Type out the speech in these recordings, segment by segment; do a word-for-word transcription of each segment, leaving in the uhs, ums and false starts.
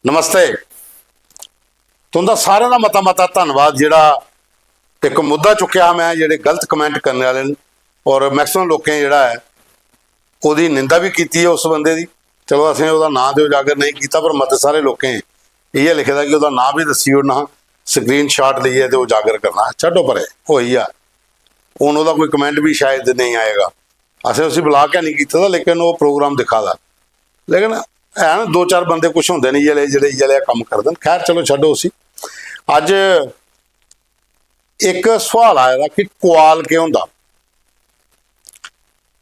नमस्ते। तुं'दा सारें दा मता मता धन्नवाद। जेह्ड़ा इक मुद्दा चुक्केआ हा में, जेह्ड़े गलत कमेंट करने आह्ले न, और मैक्सिमम लोकें जेह्ड़ा ऐ ओह्दी निंदा बी कीती ऐ उस बंदे दी। चलो, असें ओह्दा नांऽ ते उजागर नेईं कीता, पर मते सारे लोकें इ'यै लिखे दा कि ओह्दा नांऽ बी दस्सी ओड़ना हा, स्क्रीनशाट लेइयै ते उजागर करना हा। छड्डो परे, होई गेआ। हून ओह्दा कोई कमेंट बी शायद नेईं आएगा। असें उसी ब्लाक गै नेईं कीते दा, लेकिन ओह् प्रोग्राम दिक्खा दा। लेकिन हैन दो चार बंदे, कुछ होंदे न इ'यै लेह्, जेह्ड़े इ'यै लेहा कम्म करदे न। खैर, चलो, छड्डो उसी। अज्ज इक सोआल आए दा कि कोआल केह् होंदा।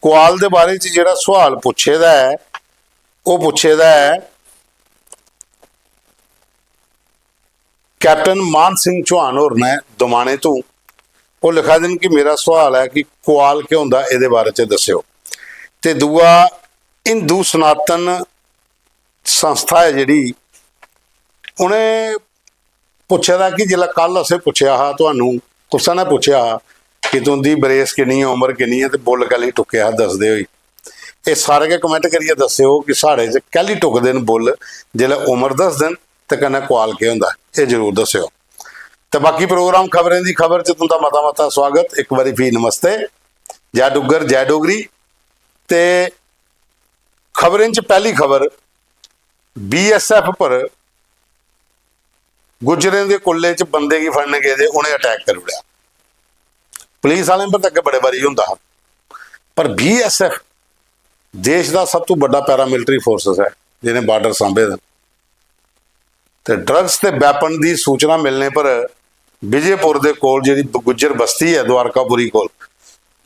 कोआल दे बारे च जेह्ड़ा सोआल पुच्छे दा ऐ, ओह् पुच्छे दा ऐ कैप्टन मान सिंह चौहान होर ने दमाने तों। ओह् लिखा दे न कि मेरा सोआल ऐ कि कोआल केह् होंदा, एह्दे बारे च दस्सेओ। ते दूआ, हिंदू सनातन संस्था ऐ जेह्ड़ी, उ'नें पुच्छे दा कि जिसलै कल असें पुच्छेआ हा तुहानू, कुसै ने पुच्छेआ हा कि तुं'दी बरेस किन्नी ऐ, उम्र किन्नी ऐ, ते बुल्ल कैल्ली टुक्केआ हा दसदे होई। एह् सारे गै कमेंट करियै दस्सेओ कि साढ़े च कैल्ली टुकदे न बुल्ल, जिसलै उम्र दसदे न ते कन्नै कोआल केह् होंदा ऐ, एह् जरूर दस्सेओ। ते बाकी प्रोग्राम खबरें दी खबर च तुं'दा मता मता स्वागत। इक बारी फ्ही नमस्ते, जै डुग्गर, जै डोगरी। ते खबरें च पैह्ली खबर, बीएसएफ पर गुज्जरें दे कुल्ले च बंदे गी फड़ने गेदे उ'नें अटैक करी ओड़ेआ। पुलिस आह्लें पर तक बड़े बारी होंदा हा, पर बीएसएफ देश दा सब तों बड्डा पैरामिलिटरी फोर्सेस ऐ, जि'नें बार्डर सांभे दे न। ते ड्रग्स ते वैपन दी सूचना मिलने पर विजयपुर दे कोल जेह्ड़ी गुज्जर बस्ती ऐ द्वारकापुरी कोल,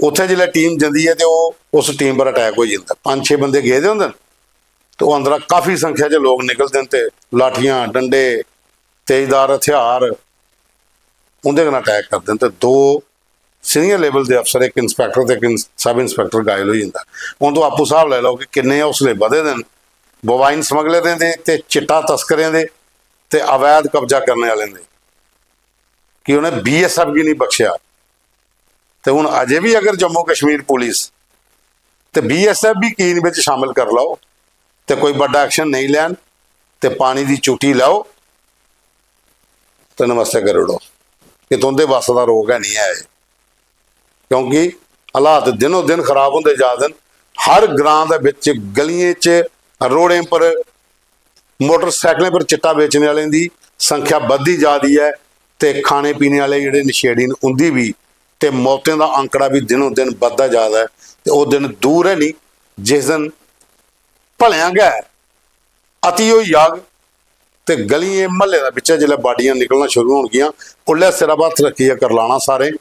उत्थै जिसलै टीम जंदी ऐ ते ओह् उस टीम पर अटैक होई जंदा। पंज छे बंदे गेदे होंदे न ते ओह् अंदरा काफी संख्या च लोक निकलदे न ते लाठियां, डंडे, तेजदार हथियार उं'दे कन्नै अटैक करदे न ते दो सीनियर लेवल दे अफसर, इक इंस्पैक्टर ते इक इंस-, सब इंस्पैक्टर घायल होई जंदा। हून तुस आपूं स्हाब लाई लैओ कि किन्ने हौसले बधे दे न बोवाइन स्मगलरें दे ते चिट्टा तस्करें दे ते अवैध कब्जा करने आह्लें दे, कि उ'नें बीएसएफ गी निं बख्शेआ। ते हून अजें बी अगर जम्मू कश्मीर पुलिस ते बीएसएफ बी कीन बिच शामिल करी लैओ ते कोई बड्डा एक्शन नेईं लैन ते पानी दी चुटी लैओ ते नमस्ते करी ओड़ो कि तुं'दे बस दा रोग गै निं ऐ एह्। क्योंकि हालात दिनों दिन खराब होंदे जा दे न। हर ग्रां दे बिच, गलियें च, रोड़ें पर मोटरसाइकलें पर चिट्टा बेचने आह्लें दी संख्या बधदी जा दी ऐ ते खाने पीने आह्ले जेह्ड़े नशेड़ी न उं'दी बी, ते मौतें दा आंकड़ा बी दिनों दिन बधदा जा दा ऐ। ते ओह् दिन दूर ऐ निं जिस दिन भलेआं गै अति होई जाग ते गलियें म्हल्लें दे बिच्चा जिसलै बाडियां निकलना शुरू होनगियां, उसलै सिरा पर हत्थ रक्खियै करलाना सारें,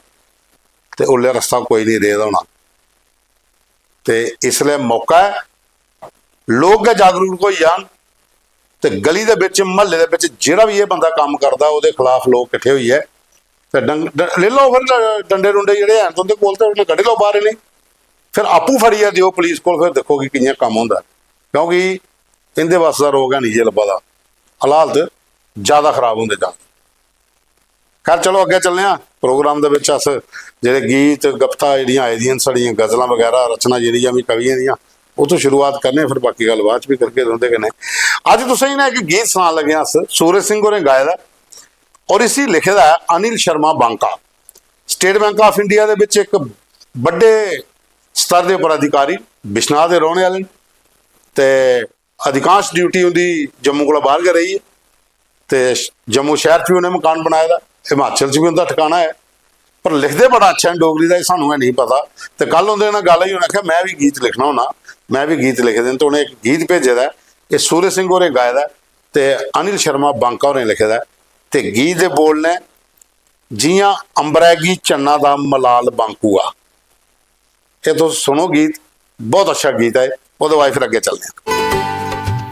ते उसलै रस्ता कोई निं रेह् दा होना। ते इसलै मौका ऐ, लोक गै जागरूक होई जान ते गली दे बिच, म्हल्ले दे बिच जेह्ड़ा बी एह् बंदा कम्म करदा, ओह्दे खलाफ लोक किट्ठे होइयै ते डंग-, ड-, लेई लैओ फिर डंडे डुंडे जेह्ड़े हैन तुं'दे कोल ते उ'नें कड्ढी लैओ बाह्र इ'नेंगी। फिर आपूं फड़ियै देओ पुलिस कोल, फिर दिक्खो कि कि'यां कम्म होंदा ऐ। क्योंकि इं'दे बस दा रोग है निं जे लब्भा दा, हालात जैदा खराब होंदे जा दे। खैर, चलो अग्गें चलने आं। प्रोग्राम दे बिच अस जेह्ड़े गीत, गप्तां जेह्ड़ियां आई दियां न, साढ़ियां गजलां बगैरा, रचना जेह्ड़ियां बी कवियें दियां, ओह् तो शुरुआत करने आं, फिर बाकी गल्ल बाद च बी करगे तुं'दे कन्नै। अज्ज तुसें गी ना इक गीत सनान लगे आं अस, सूरज सिंह होरें गाए दा ऐ, और इसी लिखे दा ऐ अनिल शर्मा बांका। स्टेट बैंक ऑफ इंडिया दे बिच इक बड्डे स्तर दे उप्पर अधिकारी, बिश्नाह दे रौह्ने आह्ले न, ते अधिकांश ड्यूटी उं'दी जम्मू कोला बाह्र गै रेही ऐ। ते जम्मू शैह्र च बी उ'नें मकान बनाए दा, हिमाचल च बी उं'दा ठकाना ऐ। पर लिखदे बड़ा अच्छा न डोगरी दा, एह् सानूं है नेईं पता। ते कल उं'दे कन्नै गल्ल होई, उ'नें आखेआ, "में बी गीत लिखना होन्ना, में बी गीत लिखे दे न।" ते उ'नें इक गीत भेजे दा ऐ, एह् सूरज सिंह होरें गाए दा ऐ ते अनिल शर्मा बांका होरें लिखे दा ऐ। ते गीत दे बोल न, "जि'यां अंबरै गी चन्ना दा मलाल बांकुआ।" एह् तुस सुनो गीत, बहुत अच्छा गीत ऐ, ओह्दे बाद फिर अग्गें चलने आं।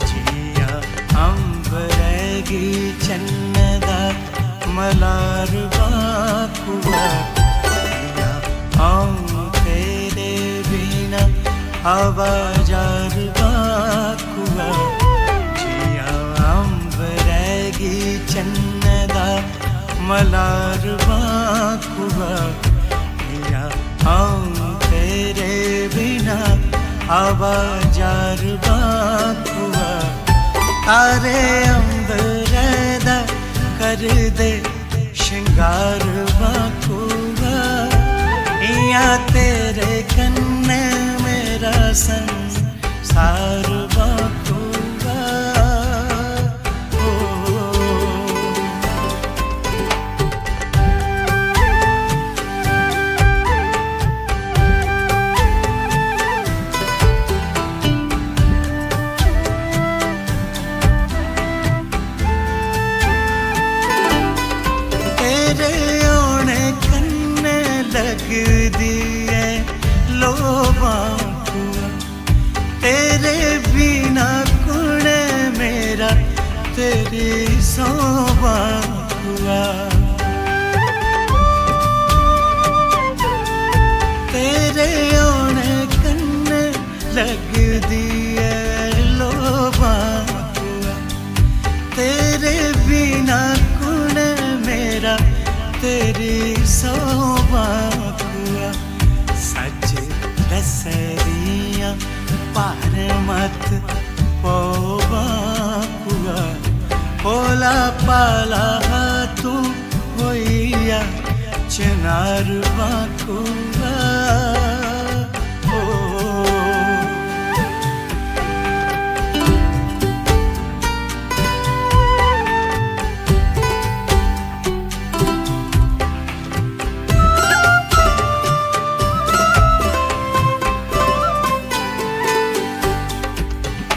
जि'यां अंबरै गी चन्नै दा मलार बांकुआ, जि'यां अ'ऊं तेरे बिना आवाजार बांकुआ, जि'यां अंबरै गी चन्नै दा मलार बांकुआ, जि'यां अ'ऊं तेरे बिना आवाजार बांकुआ। अरे अंबर दे श्रृंगार वांगू गा, इयां तेरे कन्नै मेरा संसार वांगू गा। ओ। तेरे औने कन्नै लगदी ऐ लो वांगू गा। तेरे बिना कुण ऐ मेरा, तेरी सौं वांगू गा। तेरे औने कन्नै लगदी ऐ लो वांगू गा। तेरे बिना कुण ऐ मेरा, तेरी सौं वांगू गा। सच दस्सै दियां भार मत पौ वांगू गा। भोला भाला हा तू होइया चनार वांगू गा। ओ।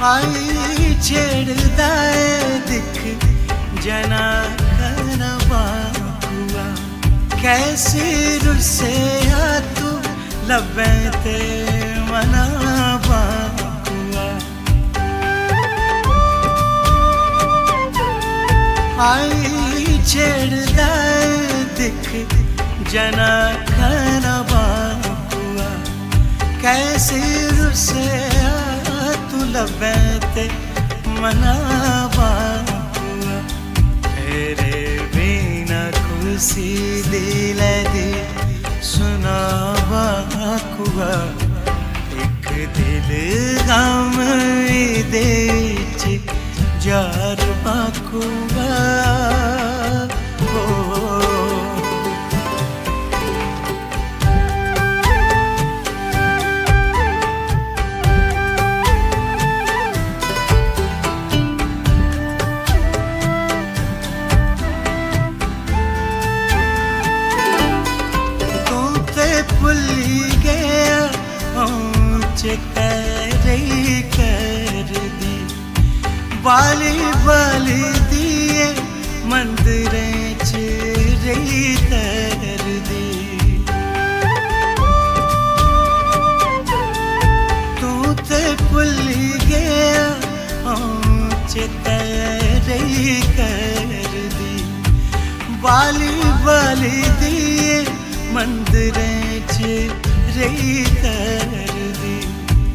आई छेड़दा ऐ दिक्ख जना कन वांगू गा। कैसी रुस्सेआ तू लब्भै ते मना वांगू गा। आई छेड़दा ऐ दिक्ख जना कन वांगू गा। कैसी रुस्सेआ तू लब्भै ते मना वांगू गा। तेरे बिना खुशी दिलै दी सुना वांगू गा। इक दिल गम इदे च जार वांगू गा। ओ। तूं ते भुल्ली गेआ, अ'ऊं चेतै रेही करदी। बाली बाली दिए मंदरें च रेही तरदी। तूं ते भुल्ली गेआ, अ'ऊं चेतै रेही करदी। बाली बाली दिए मंदरें च रेही तरदी।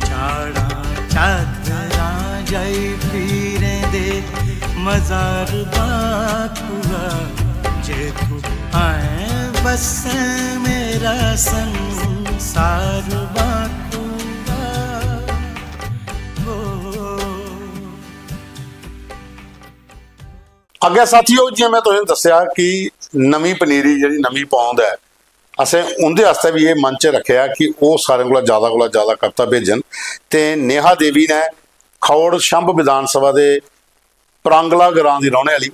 चाड़ां चादरां जाई पीरें दे मजार वांगू गा। जे तू आए बस्सै मेरा संसार वांगू गा। ओ। अग्गें साथियो, जि'यां में तुसें दस्सेआ कि नमीं पनीरी जेह्ड़ी नमीं पौंद ऐ, असें उं'दे आस्तै बी एह् मन च रक्खेआ कि ओह् सारें कोला जैदा कोला जैदा कविता भेजन। ते नेहा देवी ने खौड़ छंब विधान सभा दे प्रांगला ग्रां दी रौह्ने आह्ली,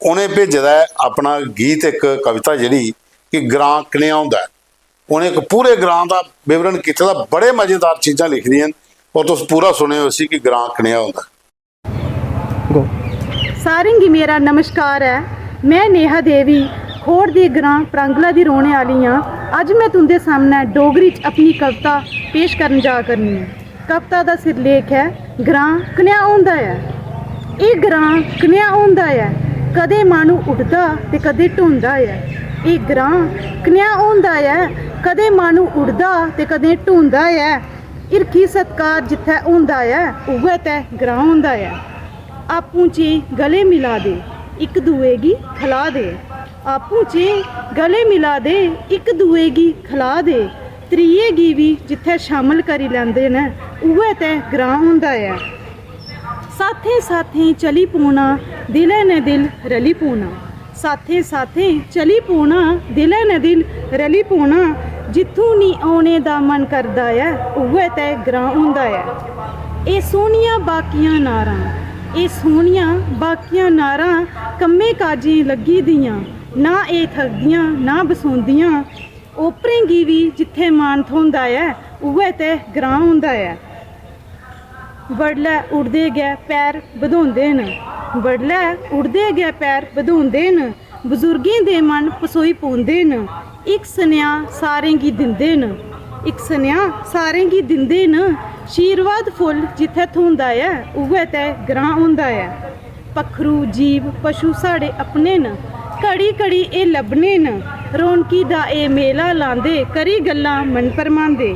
उ'नें भेजे दा ऐ अपना गीत, इक कविता जेह्ड़ी कि ग्रां कनेहा होंदा ऐ। उ'नें इक पूरे ग्रां दा विवरण कीते दा, बड़े मजेदार चीजां लिखी दियां न, और तुस पूरा सुनेओ इसी कि ग्रां कनेहा होंदा ऐ। गो। सारें गी मेरा नमस्कार ऐ। में नेहा देवी, खौड़ दे ग्रां प्रांगला दी रौह्ने आह्ली आं। अज्ज में तुं'दे सामनै डोगरी च अपनी कविता पेश करन जा करनी आं। कविता दा सिरलेख ऐ, ग्रां कनेहा होंदा ऐ। एह् ग्रां कनेहा होंदा ऐ, कदें माह्नू उठदा ते कदें ढोंदा ऐ। एह् ग्रां कनेहा होंदा ऐ, कदें माह्नू उठदा ते कदें ढोंदा ऐ। हिरखी सत्कार जित्थै होंदा ऐ, उ'ऐ तै ग्रां होंदा ऐ। आपूं चें गले मिला दे, इक दुए गी खला दे। आपूं चें गले मिला दे, इक दुए गी खला दे। त्रिये गी बी जित्थै शामल करी लैंदे न, उ'ऐ तै ग्रां होंदा ऐ। साथें साथें चली पौना, दिलै नै दिल रली पौना। साथें साथें चली पौना, दिलै नै दिल रली पौना। जित्थूं निं औने दा मन करदा ऐ, उ'ऐ तै ग्रांऽ होंदा ऐ। एह् सोह्नियां बाकियां नारां, एह् सोह्नियां बाकियां नारां कम्में काजें लग्गी दियां। ना एह् थकदियां, ना बसोंदियां। ओपरें गी बी जित्थै मान थ्होंदा ऐ, उ'ऐ तै ग्रांऽ होंदा ऐ। बडलै उठदे गै पैर बधोंदे न, बडलै उठदे गै पैर बधोंदे न, बजुर्गें दे मन पसोई पौंदे न। इक सनेहा सारें गी दिंदे न, इक सनेहा सारें गी दिंदे न। शीरवाद फुल्ल जित्थै थ्होंदा ऐ, उ'ऐ तै ग्रांऽ होंदा ऐ। पक्खरू जीव पशु साढ़े अपने न, घड़ी घड़ी एह् लब्भने न। रौनकी दा एह् मेला लांदे, करी गल्लां मन भरमांदे।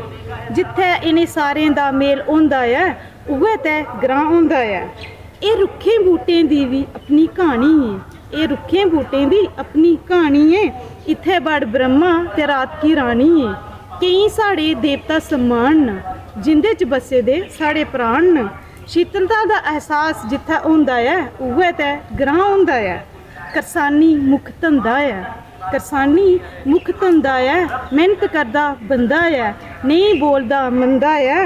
जित्थै इ'नें सारें दा मेल होंदा ऐ, उ'ऐ तै ग्रांऽ होंदा ऐ। एह् रुक्खें बूह्टें दी बी अपनी क्हानी ऐ, एह् रुक्खें बूह्टें दी अपनी क्हानी ऐ। इत्थै बड़ ब्रह्मा ते रात की रानी ऐ। केईं साढ़े देवता सम्मान न, जिं'दे च बस्से दे साढ़े प्राण न। शीतलता दा एहसास जित्थै होंदा ऐ, उ'ऐ तै ग्रांऽ होंदा ऐ। करसानी मुक्ख धंधा ऐ, करसानी मुक्ख धंधा ऐ। मेह्नत करदा बंदा ऐ, नेईं बोलदा मंदा ऐ।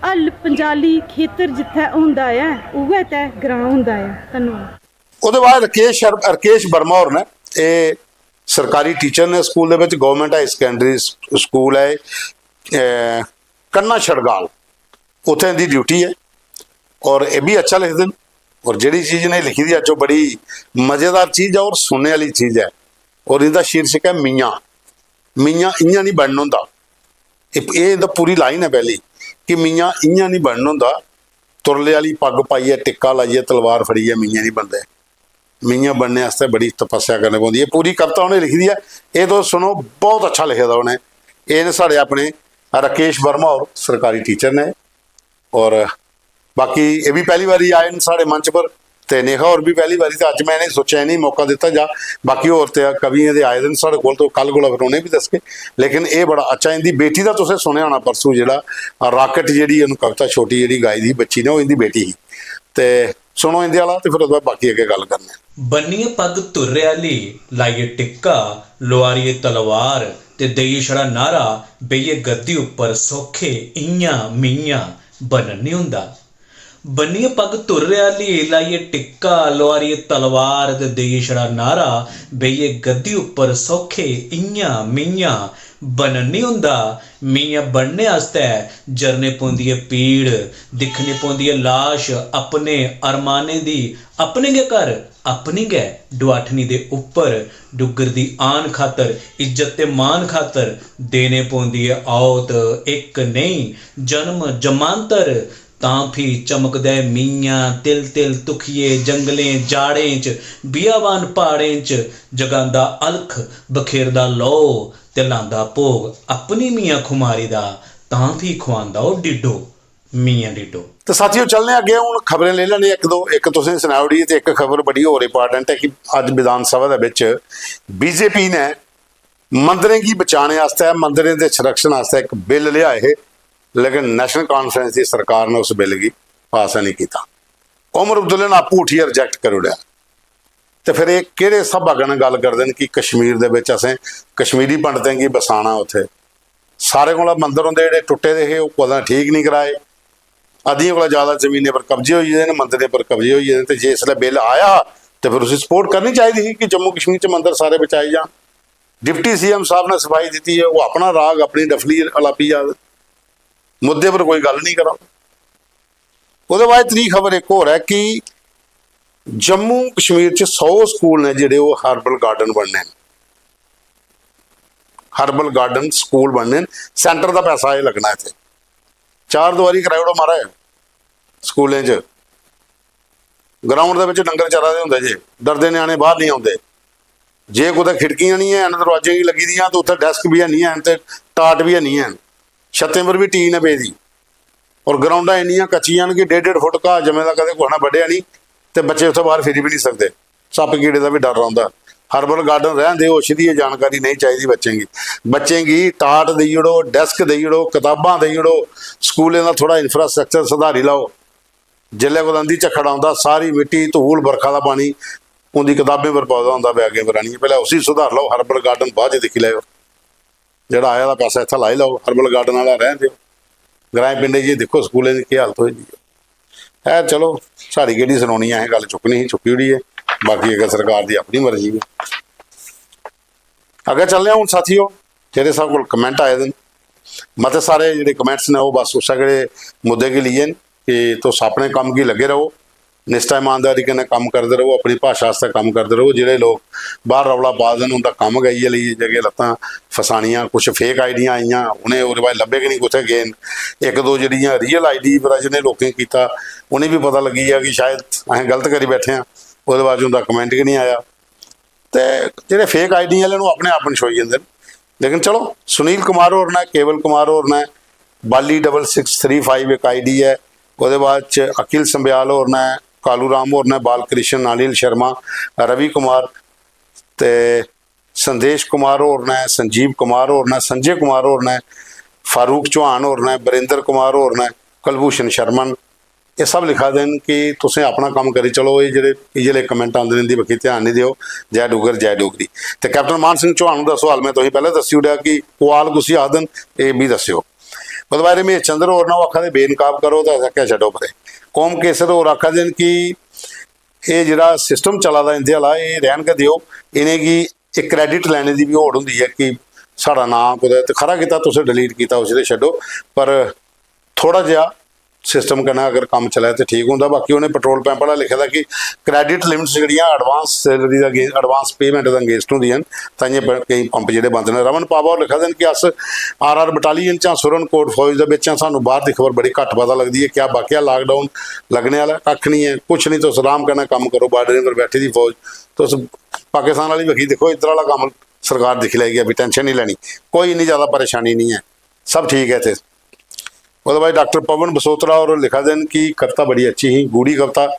हल पंजाली खेतर जित्थै होंदा ऐ, उ'ऐ तै ग्रांऽ होंदा ऐ। धन्नवाद। ओह्दे बाद राकेश शर-, राकेश वर्मा होर न, एह् सरकारी टीचर ने स्कूल दे बिच, गवर्नमेंट हाई सकैंडरी स-, स्कूल ऐ एह्, ए, कन्ना छड़गाल, उत्थै इं'दी ड्यूटी ऐ। और एह् बी अच्छा लिखदे न। और जेह्ड़ी चीज इ'नें लिखी दी अज्ज, ओह् बड़ी मजेदार चीज ऐ और सुनने आह्ली चीज ऐ। और इं'दा शीर्षक ऐ मियां। मियां इ'यां निं बनन होंदा। एह्, एह् इं'दा पूरी लाइन ऐ पैह्ली कि मियां इ'यां निं बनन होंदा, तुरले आह्ली पग्ग पाइयै, टिक्का लाइयै, तलवार फड़ियै मियां निं बनदे। मियां बनने आस्तै बड़ी तपस्या करनी पौंदी। एह् पूरी कविता उ'नें लिखी दी ऐ, एह् तुस सुनो, बहुत अच्छा लिखे दा उ'नें। एह् न साढ़े अपने राकेश वर्मा होर, सरकारी टीचर ने, और बाकी एह् बी पैह्ली बारी आए न साढ़े मंच पर, ते नेहा होर बी पैह्ली बारी, ते अज्ज में इ'नेंगी सोचेआ इ'नेंगी मौका दित्ता जा। बाकी होर ते कवियें दे आए दे न साढ़े कोल, ते कल कोला फिर उ'नेंगी बी दसगे। लेकिन एह् बड़ा अच्छा, इं'दी बेटी दा तुसें सुनेआ होना परसों, जेह्ड़ा राकेट, जेह्ड़ी उ'न्न कविता छोटी जेह्ड़ी गाई दी ही बच्ची ने, ओह् इं'दी बेटी ही। ते सुनो इं'दे आह्ला, ते फिर ओह्दे बाद बाकी अग्गें गल्ल करने आं। बन्नियै पग्ग धुर्रे आह्ली, लाइयै टिक्का, लोआरियै तलवार, ते देइयै छड़ा नारा, बेहियै गद्दी उप्पर सौखे इ'यां मियां बनन निं होंदा। बन्नियै पग्ग धुर्रे आह्ली, लाइयै टिक्का, लोआरियै तलवार, ते देइयै छड़ा नारा, बेहियै गद्दी उप्पर सौखे इ'यां मियां बनन निं होंदा। मियां बनने आस्तै जरने पौंदी ऐ पीड़, दिक्खनी पौंदी ऐ लाश, अपने अरमानें दी, अपने गै घर, अपनी गै डुआठनी दे उप्पर। डुग्गर दी आन खातर, इज्जत ते मान खातर देने पौंदी ऐ औत। इक नेईं, जन्म जमांतर। तां फ्ही चमकदा ऐ मियां, तिल तिल तुखिये जंगलें जाड़ें च, बियावान प्हाड़ें च, जगांदा अलख, बखेरदा लौ ते लांदा भोग। अपनी मियां खुमारी दा, तां फ्ही खुआंदा ओह् डिड्डो, मियां डिड्डो। ते साथियो, चलने अग्गें, हून खबरें लेई लैने इक दो। इक तुसें सनाई ओड़ी, ते इक खबर बड़ी होर इंपार्टेंट ऐ कि अज्ज विधान सभा दे बिच बीजेपी ने मंदरें गी बचाने आस्तै, मंदरें दे संरक्षण आस्तै इक बिल लेआए हे, लेकिन नेशनल कॉन्फ्रेंस दी सरकार ने उस बिल गी पास नेईं कीता। ओमर अब्दुल्ला ने आपूं उठियै रिजेक्ट करी ओड़ेआ। ते फिर एह् केह्ड़े स्हाबा कन्नै गल्ल करदे न कि कश्मीर दे बिच असें कश्मीरी पंडतें गी बसाना उत्थै? सारे कोला मंदर उं'दे जेह्ड़े टुट्टे दे हे, ओह् कुतै ठीक निं कराए। अद्धियें कोला ज्यादा जमीनें पर कब्जे होई गेदे न, मंदरें पर कब्जे होई गेदे न। ते जे इसलै बिल आया हा, ते फिर उसी सपोर्ट करनी चाहिदी ही कि जम्मू कश्मीर च मंदर सारे बचाए जान। डिप्टी सीएम साहब ने सफाई दित्ती ऐ, ओह् अपना राग, अपनी डफली अलापी जा दे, मुद्दे पर कोई गल्ल निं करा दे। ओह्दे बाद त्री खबर इक होर ऐ कि जम्मू कश्मीर च सौ स्कूल ने जेह्ड़े, ओह् हर्बल गार्डन बनने न। हर्बल गार्डन स्कूल बनने न, सेंटर दा पैसा एह् लग्गना इत्थै। चार दीवारी कराई ओड़ो महाराज स्कूलें च। ग्राउंड दे बिच डंगर चरा दे होंदे जे, डरदे ञ्याणे बाहर निं औंदे। जे कुतै खिड़कियां निं हैन दरोआजें गी लग्गी दियां, ते उत्थै डेस्क बी हैनी हैन ते टाट बी हैनी हैन। छत्तें पर बी टीन ऐ पेदी। और ग्राउंडां इन्नियां कच्चियां न कि डेढ़ डेढ़ फुट घाऽ जम्मे दा, कदें कुसै ने बड्ढेआ निं, ते बच्चे उत्थै बाहर फिरी बी निं सकदे। सप्प कीड़े दा बी डर रौंह्दा। हर्बल गार्डन रैह्न देओ, अच्छी दी एह् जानकारी नेईं चाहिदी बच्चें गी। बच्चें गी टाट देई ओड़ो, डेस्क देई ओड़ो, कताबां देई ओड़ो, स्कूलें दा थोह्ड़ा इंफ्रास्ट्रक्चर सुधारी लैओ। जिसलै कुतै उं'दी झक्खड़ औंदा, सारी मिट्टी, धूल, बरखा दा पानी उं'दी कताबें पर पौदा होंदा बैगें पर आनियै। पैह्लें उसी सुधार लैओ, हर्बल गार्डन बाद च दिक्खी लैओ, जेह्ड़ा आए दा पैसा इत्थै लाई लैओ, हर्बल गार्डन आह्ला रैह्न देओ। ग्राएं पिंडें च दिक्खो स्कूलें दी केह् हालत होई दी ऐ। खैर, चलो, साढ़ी केह्ड़ी सुनोनी ऐ, असें गल्ल चुक्कनी ही, चुक्की ओड़ी ऐ। बाकी अग्गें सरकार दी अपनी मर्जी ऐ। अग्गें चलने आं हून साथियो, जेह्ड़े साढ़े कोल कमेंट आए दे न, मते सारे जेह्ड़े कमेंट्स न, ओह् बस उस्सै केह्ड़े मुद्दे गी लेइयै न कि तुस अपने कम्म गी लग्गे रहो, निश्ठा ईमानदारी कन्नै कम्म करदे रहो, अपनी भाशा आस्तै कम्म करदे रहो। जेह्ड़े लोक बाहर रौला पा दे न, उं'दा कम्म गै इ'यै लेई जगह लत्तां फसानियां। कुछ फेक आईडियां आइयां, उ'नें ओह्दे बाद लब्भे गै निं, कुत्थै गे न। इक दो जेह्ड़ियां रियल आईडी पर जि'नें लोकें कीता, उ'नेंगी बी पता लग्गी गेआ कि शायद असें गलत करी बैठे आं। ओह्दे बाद च उं'दा कमेंट गै निं आया। ते जेह्ड़े फेक आईडी आह्ले न, ओह् अपने आप नशोई जंदे न। लेकिन चलो, सुनील कुमार होर न, केवल कुमार होर न, बाली डबल सिक्स थ्री फाइव इक आईडी ऐ। ओह्दे बाद च अखिल संब्याल होर न, कालू राम होर न, बालकृष्ण, अनिल शर्मा, रवि कुमार ते संदेश कुमार होर न, संजीव कुमार होर न, संजय कुमार होर न, फारूक चौहान होर न, बरिंदर कुमार होर न, कुलभूषण शर्मा न। एह् सब लिखा दे न कि तुसें अपना कम्म करी चलो, एह् जेह्ड़े इ'यै लेह् कमेंट आंदे न, इं'दी बक्खी ध्यान निं देओ। जय डुग्गर, जय डोगरी। ते कैप्टन मान सिंह चौहान हुंदा सोआल में तुसेंगी पैह्लें दस्सी ओड़ेआ कि कोआल कुसी आखदे न, एह् बी दस्सेओ। ओह्दे बाद रमेश चंद्र होर न, ओह् आखा दे बेनकाब करो ते अस आखेआ छड्डो परे। कौम केसर होर आखा दे न कि एह् जेह्ड़ा सिस्टम चला दा इं'दे आह्ला, एह् रैह्न गै देओ। इ'नेंगी इक क्रेडिट लैने दी बी होड़ होंदी ऐ कि साढ़ा नांऽ कुतै, ते खरा कीता तुसें डिलीट कीता उसी ते छड्डो, पर थोह्ड़ा जेहा सिस्टम कन्नै अगर कम्म चलै ते ठीक होंदा। बाकी उ'नें पेट्रोल पंप आह्ला लिखे दा कि क्रेडिट लिमिट्स जेह्ड़ियां एडवांस सैलरी दा, एडवांस पेमेंट दा अगेंस्ट होंदियां न, तां इ'यां प-, केईं पंप जेह्ड़े बंद न। रमन पावा होर लिखा दे न कि अस आर आर बटालियन च आं, सुरन कोट फौज दे बिच आं, सानूं बाह्र दी खबर बड़ी घट्ट पता लगदी ऐ। क्या वाकया लॉकडाउन लग्गने आह्ला? कक्ख निं ऐ, कुछ निं, तुस अराम कन्नै कम्म करो। बार्डरें पर बैठी दी फौज, तुस पाकिस्तान आह्ली बक्खी दिक्खो, इद्धर आह्ला कम्म सरकार दिक्खी लैगी, अभी टेंशन निं लैनी, कोई इन्नी ज़्यादा परेशानी निं ऐ, सब ठीक ऐ इत्थै। ओह्दे बाद डाक्टर पवन बसोत्रा होर लिखा दे न कि कविता बड़ी अच्छी ही, गूढ़ी कविता,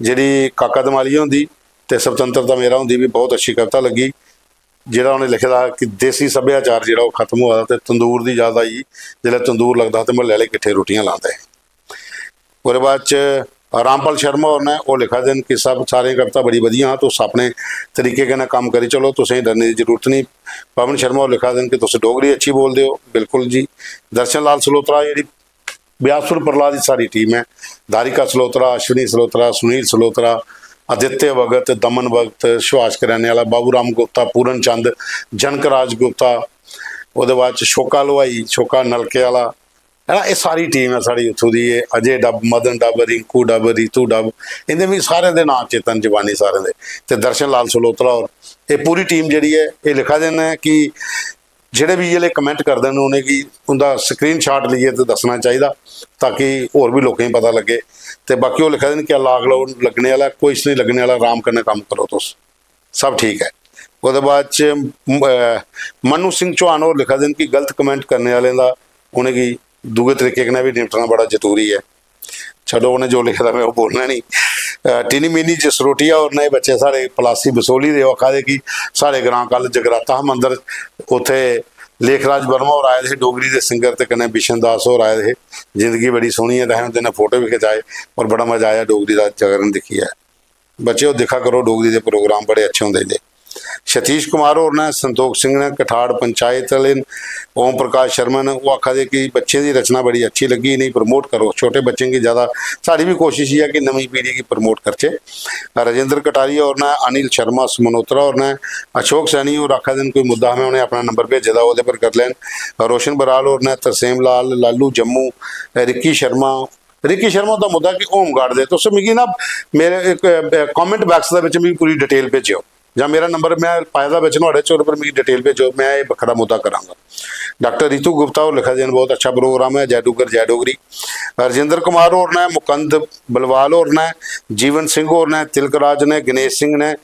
जेह्ड़ी काका दमालिया हुंदी ते स्वतंत्रता मेरा हुंदी बी बहुत अच्छी कविता लग्गी। जेह्ड़ा उ'नें लिखे दा हा कि देसी सभ्याचार जेह्ड़ा ओह् खत्म होआ दा ते तंदूर दी याद आई, जेल्लै तंदूर लगदा हा ते म्हल्ले आह्ले किट्ठे रुट्टियां लांदे हे। ओह्दे बाद च रामपाल शर्मा होर न, ओह् लिखा दे न कि सब, सारियां कविता बड़ी बधिया हां, तुस अपने तरीके कन्नै कम्म करी चलो, तुसेंगी डरने दी जरूरत निं। पवन शर्मा होर लिखा दे न कि तुस डोगरी अच्छी बोलदे ओ। बिल्कुल जी। दर्शन लाल सलोत्रा, जेह्ड़ी ब्यासपुर प्रहलाद दी सारी टीम ऐ, धारिका सलोत्रा, अश्विनी सलोत्रा, सुनील सलोत्रा, आदित्य भगत, दमन भगत, सुभाष करैने आह्ला, बाबू राम गुप्ता, पूरन चंद, जनक राज गुप्ता, ओह्दे बाद च शोका हलवाई, शोका नलके आह्ला, है ना, एह् सारी टीम ऐ साढ़ी उत्थूं दी। एह् अजय डब, मदन डब, रिंकू डब, रितु डब, इं'दे मिगी सारें दे नांऽ चेतन जबानी सारें दे। ते दर्शन लाल सलोत्रा होर, एह् पूरी टीम जेह्ड़ी ऐ, एह् लिखा दे न कि जेह्ड़े बी इ'यै लेह् कमेंट करदे न, उ'नेंगी उं'दा स्क्रीनशाट लेइयै ते दस्सना चाहिदा, ताकि होर बी लोकें गी पता लग्गे। ते बाकी ओह् लिखा दे न कि लॉकडाउन लग्गने आह्ला, कोई निं लग्गने आह्ला, अराम कन्नै कम्म करो तुस, सब ठीक ऐ। ओह्दे बाद च, म-, अ, मन्नू सिंह चौहान होर लिखा दे न कि गलत कमेंट करने आह्लें दा, उ'नेंगी दूए तरीके कन्नै बी निपटना बड़ा जरूरी ऐ। छड्डो, उ'नें जो लिखे दा, में ओह् बोलना निं। अ, टिनी मिनी जसरोटिया होर न, एह् बच्चे साढ़े पलासी बसोली दे, ओह् आखा दे कि साढ़े ग्रांऽ कल जगराता हा मंदर, उत्थै लेखराज वर्मा होर आए दे हे, डोगरी दे सिंगर, ते कन्नै बिशन दास होर आए दे हे। जिंदगी बड़ी सोह्नी ऐ, ते असें उं'दे नै फोटो बी खचाए और बड़ा मजा आया डोगरी दा जागरण दिक्खियै। बच्चेओ, दिक्खा करो, डोगरी दे प्रोग्राम बड़े अच्छे होंदे इं'दे। सतीश कुमार होर न, संतोख सिंह न, कठाड़ पंचायत आह्ले न, ओम प्रकाश शर्मा न, ओह् आखा दे कि बच्चें दी रचना बड़ी अच्छी लग्गी, इ'नेंगी प्रमोट करो, छोटे बच्चें गी ज़्यादा, साढ़ी बी कोशिश इ'यै कि नमीं पीढ़ी गी प्रमोट करचै। राजेंद्र कटारिया होर न, अनिल शर्मा समनोत्रा होर न, अशोक सैनी होर आखा दे न कोई मुद्दा हा, में उ'नें अपना नंबर भेजे दा, ओह्दे पर करी लैन। रोशन बराल होर न, तरसेम लाल, लालू जम्मू, रिक्की शर्मा, रिकी शर्मा दा मुद्दा कि होम गार्ड दे, तुस मिगी ना मेरे इक, अ, कमेंट बाक्स दे बिच मिगी पूरी डिटेल भेजेओ, जां मेरा नंबर में पाए दा बिच नुहाड़े च, ओह्दे पर मिगी डिटेल भेजो, में एह् बक्खरा मुद्दा करांगा। डाक्टर रितु गुप्ता होर लिखा दे न, "बहुत अच्छा प्रोग्राम ऐ, जय डुग्गर, जय डोगरी।" रजिंदर कुमार होर न, मुकंद बलवाल होर न, जीवन सिंह होर न, तिलक राज न, गणेश सिंह न,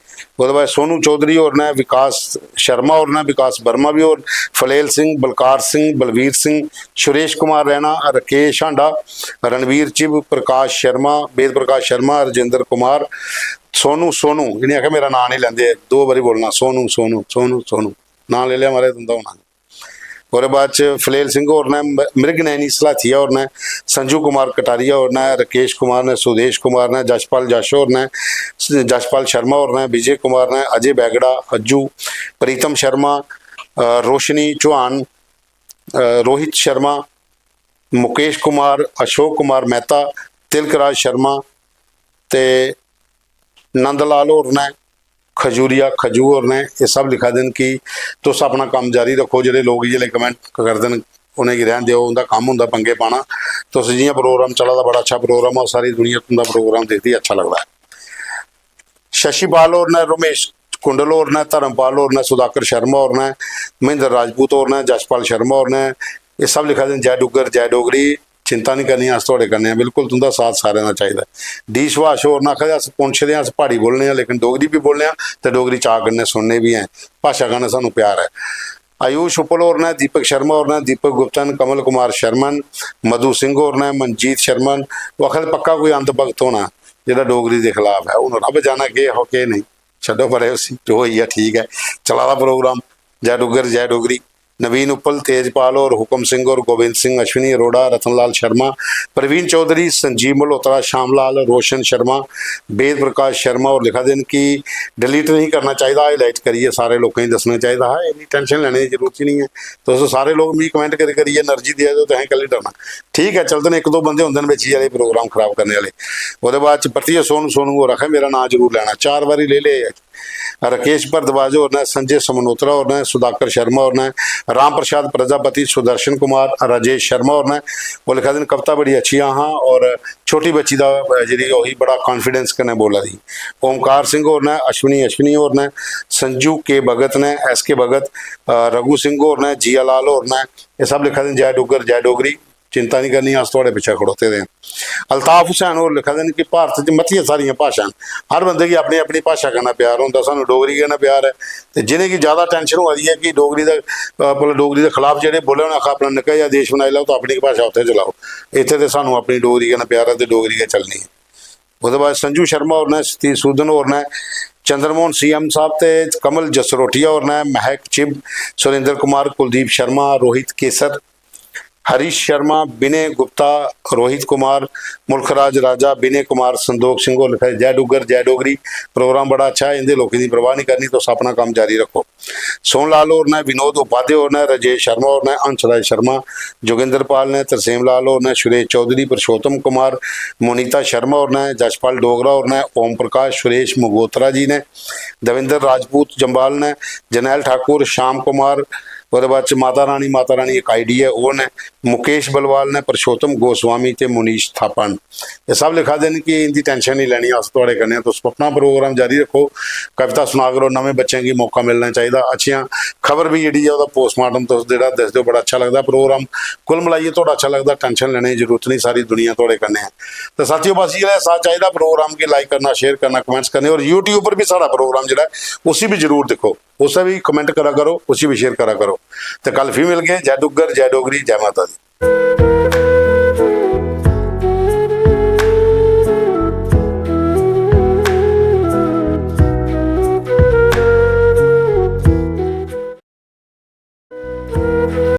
ओह्दे बाद सोनू चौधरी होर न, विकास शर्मा होर न, विकास वर्मा बी होर, फलेल सिंह, बलकार सिंह, बलवीर सिंह, सुरेश कुमार रैना, राकेश हांडा, रणवीर चिब, प्रकाश शर्मा, वेद प्रकाश शर्मा, राजेंद्र कुमार, सोनू, सोनू, इ'नें आखेआ मेरा नांऽ निं लैंदे, दो बारी बोलना, सोनू, सोनू, सोनू, सोनू, नांऽ लेई लेआ महाराज तुं'दा हून। ओह्दे बाद च फलेल सिंह होर न, म-, मृग नैनी सलाथिया होर न, संजू कुमार कटारिया होर न, राकेश कुमार न, सुदेश कुमार न, जशपाल जश होर न, स-, जशपाल शर्मा होर न, विजय कुमार न, अजय बैगड़ा, अज्जू, प्रीतम शर्मा, अ, रोशनी चौहान, अ, रोहित शर्मा, मुकेश कुमार, अशोक कुमार मेहता, तिलक राज शर्मा ते नंदलाल होर न, खजूरिया खजू होर न। एह् सब लिखा दे न कि तुस अपना कम्म जारी रक्खो। जेह्ड़े लोक जिसलै कमेंट करदे न, उ'नेंगी रैह्न देओ, उं'दा कम्म होंदा पंगे पाना। तुस जि'यां प्रोग्राम चला दा, बड़ा अच्छा प्रोग्राम ऐ, सारी दुनिया तुं'दा प्रोग्राम दिखदी, अच्छा लगदा ऐ। शशिपाल होर न, रमेश कुंडल होर न, धर्मपाल होर न, सुधाकर शर्मा होर न, महेंद्र राजपूत होर न, जशपाल शर्मा होर न। एह् सब लिखा दे न, "जय डुग्गर, जय डोगरी, चिंता निं करनी, अस थुआढ़े कन्नै आं।" बिल्कुल तुं'दा साथ सारें दा चाहिदा। डी सुभाष होर न, आखा दे, "अस पुंछ दे आं, अस प्हाड़ी बोलने आं, लेकिन डोगरी बी बोलने आं ते डोगरी चाऽ कन्नै सुनने बी आं। भाशा कन्नै सानूं प्यार ऐ।" आयुष उपल होर न, दीपक शर्मा होर न, दीपक गुप्ता न, कमल कुमार शर्मा न, मधु सिंह होर न, मनजीत शर्मा न। ओह् आखा दे, "पक्का कोई अंध भगत होना जेह्ड़ा डोगरी दे खिलाफ ऐ।" हून रब जानै केह् हो, केह् नेईं। छड्डो परे उसी, जो होई गेआ ठीक ऐ। चला दा प्रोग्राम। जय डुग्गर, जय डोगरी। नवीन उप्पल, तेजपाल होर, हुकम सिंह होर, गोविंद सिंह अश्विनी अरोड़ा, रतन लाल शर्मा, प्रवीण चौधरी, संजीव मल्होत्रा, श्याम लाल, रोशन शर्मा, वेद प्रकाश शर्मा होर लिखा दे न कि डिलीट नहीं करना चाहिदा, हाईलाइट करियै सारे लोकें गी दस्सना चाहिदा हा। इन्नी टेंशन लैने दी जरूरत ही नहीं ऐ। तुस सारे लोक मिगी कमेंट करी करियै एनर्जी देआ दे, तुसें कैल्ली डरना? ठीक ऐ, चलदे न, इक दो बंदे होंदे न बिच जेह्ड़े प्रोग्राम खराब करने आह्ले। ओह्दे बाद च परतियै सोनू, सोनू होर आखा, "मेरा नांऽ जरूर लैना।" चार बारी लेई ले। राकेश भारद्वाज होर न, संजय समनोत्रा होर न, सुधाकर शर्मा होर न, राम प्रसाद प्रजापति, सुदर्शन कुमार, राजेश शर्मा होर न। ओह् लिखा दे न, "कविता बड़ी अच्छियां हां और छोटी बच्ची दा, अ, जेह्ड़ी ओही बड़ा कॉन्फिडेंस कन्नै बोला दी।" ओमकार सिंह होर न, अश्विनी, अश्विनी होर न, संजू के भगत न, एस के भगत, अ, रघु सिंह होर न, जिया लाल होर न। एह् सब लिखा दे न, "जय डुग्गर, जय डोगरी।" चिंता निं करनी, अस थुआढ़े पिच्छें खड़ोते दे आं। अल्ताफ हुसैन होर लिखा दे न कि भारत च मतियां सारियां भाशां न, हर बंदे गी अपनी अपनी भाशा कन्नै प्यार होंदा, सानूं डोगरी कन्नै प्यार ऐ। ते जिनेंगी ज़्यादा टेंशन होआ दी ऐ कि डोगरी दा, अ, भला डोगरी दे खिलाफ जेह्ड़े बोले, उ'नें आखा, "अपना निक्का जेहा देश बनाई लैओ, ते अपनी गै भाशा उत्थै चलाओ।" इत्थै ते सानूं अपनी डोगरी कन्नै प्यार ऐ ते डोगरी गै चलनी ऐ। ओह्दे बाद संजू शर्मा होर न, सतीश सूदन होर न, चंद्रमोहन सीएम साहब ते कमल जसरोटिया होर न, महक चिब, सुरेंद्र कुमार, कुलदीप शर्मा, रोहित केसर, हरीश शर्मा, विनय गुप्ता, रोहित कुमार, मुल्खराज राजा, विनय कुमार, संदोख सिंह होर लिखा दे, "जय डुग्गर, जय डोगरी, प्रोग्राम बड़ा अच्छा है, इं'दे लोकें दी परवाह निं करनी, तुस अपना कम्म जारी रक्खो।" सोहन लाल होर न, विनोद उपाध्याय होर न, राजेश शर्मा होर न, हंसराज शर्मा, जोगेंद्र पाल न, तरसेम लाल होर न, सुरेश चौधरी, पुरुषोत्तम कुमार, मोनिता शर्मा होर न, जशपाल डोगरा होर न, ओम प्रकाश, सुरेश मगोत्रा जी न, दविंदर राजपूत जम्वाल न, जरनैल ठाकुर, श्याम कुमार, ओह्दे बाद च माता रानी, माता रानी इक आईडी ऐ, ओह् न, मुकेश बलवाल न, पुरुषोत्तम गोस्वामी ते मुनीश थापा न। एह् सब लिखा दे न कि इं'दी टेंशन निं लैनी, अस थुआढ़े कन्नै आं, तुस अपना प्रोग्राम जारी रक्खो। कविता सुना करो, नमें बच्चें गी मौका मिलना चाहिदा। अच्छियां खबर बी जेह्ड़ी ऐ, ओह्दा पोस्टमार्टम तुस जेह्ड़ा दसदे ओ, बड़ा अच्छा लगदा प्रोग्राम। कुल मलाइयै थुआढ़ा अच्छा लगदा, टेंशन लैने दी जरूरत निं, सारी दुनिया थुआढ़े कन्नै ऐ। ते साथियो, बस इ'यै साथ चाहिदा, प्रोग्राम गी लाइक करना, शेयर करना, कमेंट्स करने, और यूट्यूब पर बी साढ़ा प्रोग्राम जेह्ड़ा ऐ, उसी बी जरूर दिक्खो, उसी बी कमेंट करा करो, उसी बी शेयर करा करो। ते कल फ्ही मिलगे। जय डुग्गर, जय डोगरी, जय माता दी।